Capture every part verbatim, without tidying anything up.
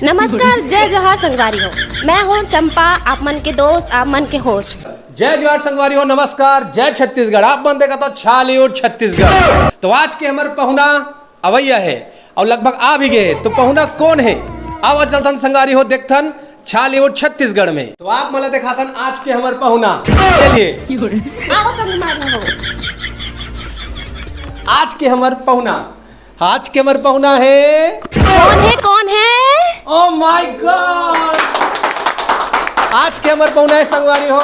नमस्कार, जय जोहार संगवारी हो। मैं हूँ चंपा, आप मन के दोस्त, आप मन के होस्ट। जय जोहार संगवारी हो, नमस्कार, जय छत्तीसगढ़। आप मन देखत हो छालीवुड छत्तीसगढ़। तो आज के हमर पहुना अवैया हे अउ लगभग आ भी गे हे। तो पहुना कोन हे? आवा चलथन संगवारी हो, देखथन छालीवुड छत्तीसगढ़ में। तो आप मन ला देखाथन आज के हमर पहुना। चलिए। आओ संगवारी हो। आज के हमर पहुना, आज के हमर पहुना हे। कोन हे, कोन हे? Oh my God! आज के हमर पहुना हे संगवारी हो,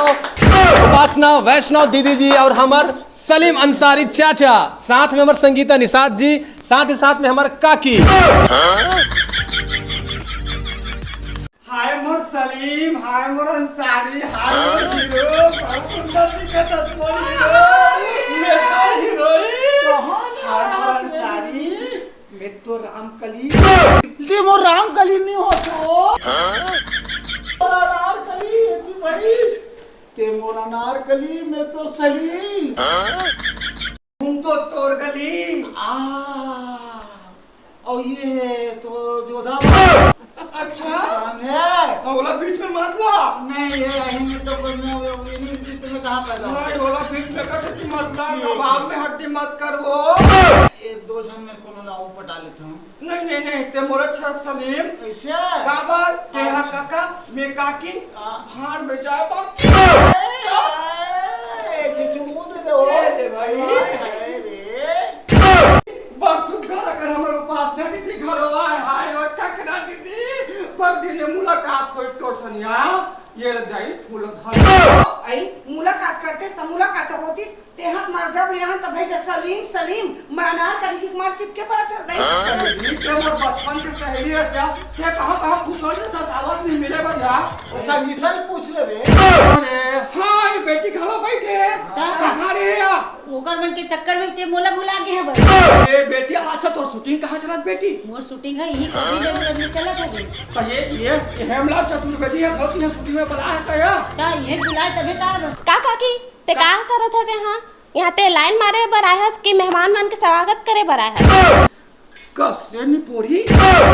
उपासना वैष्णव दीदी जी अउ हमर सलीम अंसारी चाचा, साथ में हमर संगीता निषाद जी, साथ ही साथ में हमर काकी। हाय मोर सलीम, हाय मोर अंसारी, हाय मोर हीरो, बहुत सुंदर दिखत हस मोर हीरो, मैं तोर हीरोइन। हाय मोर अंसारी, मैं तो रामकली। ते मोर रामकली नहीं हो तो। मोर अनारकली, तू भाई। ते मोर अनारकली, मैं तो सलीम। तुम तो तोर गली। आ, और ये तो जोधा। अच्छा। कौन है? तो बोला बीच में मत ला। नहीं, ये यही में तो कोई, मैं वो, वो नहीं, तुम्हें कहाँ पैदा हुआ? नहीं, बोला बीच में कट की मत ला, ठीक है। कबाब में हड्डी मत कर वो। एक दो जन मेरे को ला, वो पटा लेता हूँ। नहीं, नहीं, नहीं, ते मोर अच्छा सलीम। ऐसे? काबर? ते हा काका, मैं काकी, हाँ। भाड़ में जाए बाकी। ए, ए, किचू मुंह दे दे, ओ। ए, ले भाई। हाय, हाय रे। बड़ सुग्घर अगर हमर उपासना दीदी घलो आए, हाय, ओ चकना दीदी, पर दिने मुलाकात होई तोर सनिया, ये ले जाई फूल घर। आई, मुलाकात करते, स मुलाकात होतीस, तेहा मार जब ले आन, तब भाई के सलीम, सलीम, मैं अनारकली की मार चिपके पड़त हस, दई। अरे, ये के मोर बचपन के सहेली है क्या? ते कहाँ, कहाँ खुश हो जाता, सावत नहीं मिले बढ़िया। संगीता ल पूछ ले रे। अरे, हाँ, ये बेटी घलो बैठे। हाँ। कहाँ रे या? ओकर मन के चक्कर में ते मोला भुला गे हवस। ए बेटी, अच्छा तोर shooting कहाँ चलत बेटी? मोर shooting है यही कॉपी में, में चलत है बे। तो ये, ये, ये हेमला चतुर्वेदी है, बहुत यहाँ shooting में बना है क्या? का ये बुलाए तबे तो आए बस। का काकी, ते का करत हस यहाँ? यहाँ ते line मारे बर आए हस कि मेहमान मन के स्वागत करे बर आए हस? कसे निपोरी,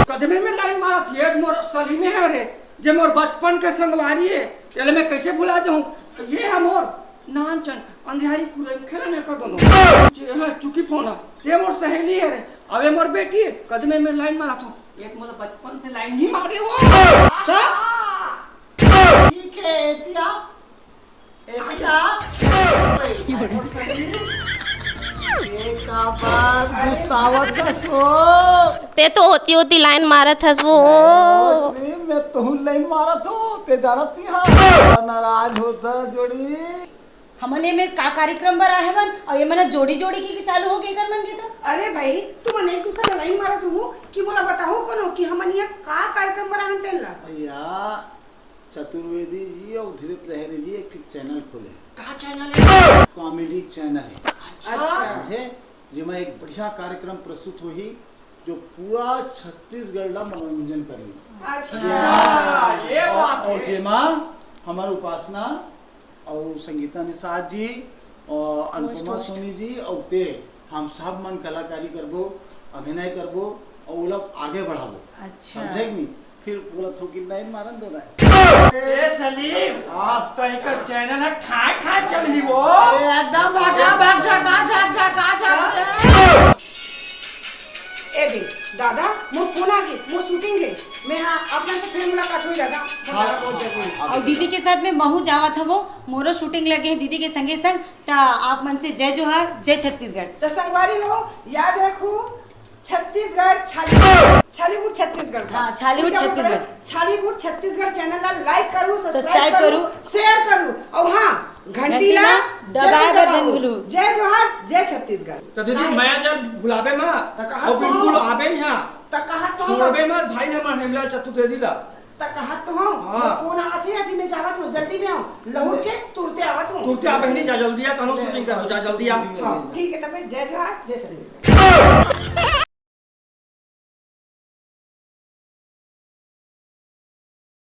कदमे में line मारत हे, मोर सलीमे हे रे, जे मोर बचपन के संगवारी हे, एला मैं कैसे भुला जाऊं? ये हे मोर नानचन अंधियारी कुरई में खेला नहीं कर बनो। जे हे चुकी फोन, ते मोर सहेली हे रे, अबे मोर बेटी हे, कदमे में line मारत हो, एक मोर बचपन से line ही मारे वो। का? ठीक है, एतिया अच्छा। एक बार गुस्सावत हस वो। ते तो ओती ओती line मारत हस वो। नहीं, मैं तो line मारत हूँ, ते जानत नहीं हा। नाराज होता जोड़ी। हमन ये मेर का कार्यक्रम बर आए हवन, अउ ये मन जोड़ी जोड़ी की, की चालू हो गे कर मन के तो। अरे भाई, तुमन एक दूसर ला line मारत रहू कि मोला बताहू कोनो कि हमन ये का कार्यक्रम बर आए हन तेन ला। भैया, चतुर्वेदी जी अउ धीरज लहरी जी एक ठिक channel खोले। का channel हे? Comedy channel हे। अच्छा। समझे? जेमा एक बढ़िया कार्यक्रम प्रस्तुत होही, जो पूरा छत्तीसगढ़ ला मनोरंजन करही। अच्छा, ये बात अउ हे। जेमा हमर उपासना अउ संगीता निषाद जी अउ अनुपमा सोनी जी अउ ते हम सब मन कलाकारी करबो, अभिनय करबो अउ ओला आगे बढ़ाबो। अच्छा। समझे कि नहीं? फिर बोला थोकिन line मारन दो ना। ए सलीम, हाँ। तो एकर channel ह ठाय ठाय चलही वो। ए, एकदम भाग जा, भाग जा, कहाँ जा, जा, कहाँ जा रे? ए दे, दादा, मोर फोन आ गे, मोर shooting हे। मैं हाँ, अपना से फिर मुलाकात होई दादा। हाँ, बहुत जरूरी। अउ दीदी के साथ में महू जावत हवो, मोरो shooting लगे हे दीदी के संगे संग। त आप मन से जय जोहार, जय छत्तीसगढ़। त संगवारी हो, याद रखू, छत्तीसगढ़ छाली-, छालीवुड छत्तीसगढ़ का। हाँ, छालीवुड छत्तीसगढ़। छालीवुड छत्तीसगढ़ channel ला like करू, subscribe करू, share करू, अउ हाँ, घंटी ला दबाए बर झन भूलू। जय जोहार, जय छत्तीसगढ़। त दीदी, मैं जब बुलाबे मा, त कहा अउ बिल्कुल आबे यहाँ। त कहा तो छोड़बे मत भाई, हमर हेमला चतुर्वेदी ला। त कहा तो हूँ, हाँ। मैं फोन आवत हे, अभी मैं जावत हूँ, जल्दी में आऊँ, लहुट के तुरते आवत हूँ। तुरते आ बहनी, जा जल्दी आ, कौनो shooting कर, जा जल्दी आ। हाँ, ठीक है, तब जय जोहार, जय छत्तीसगढ़।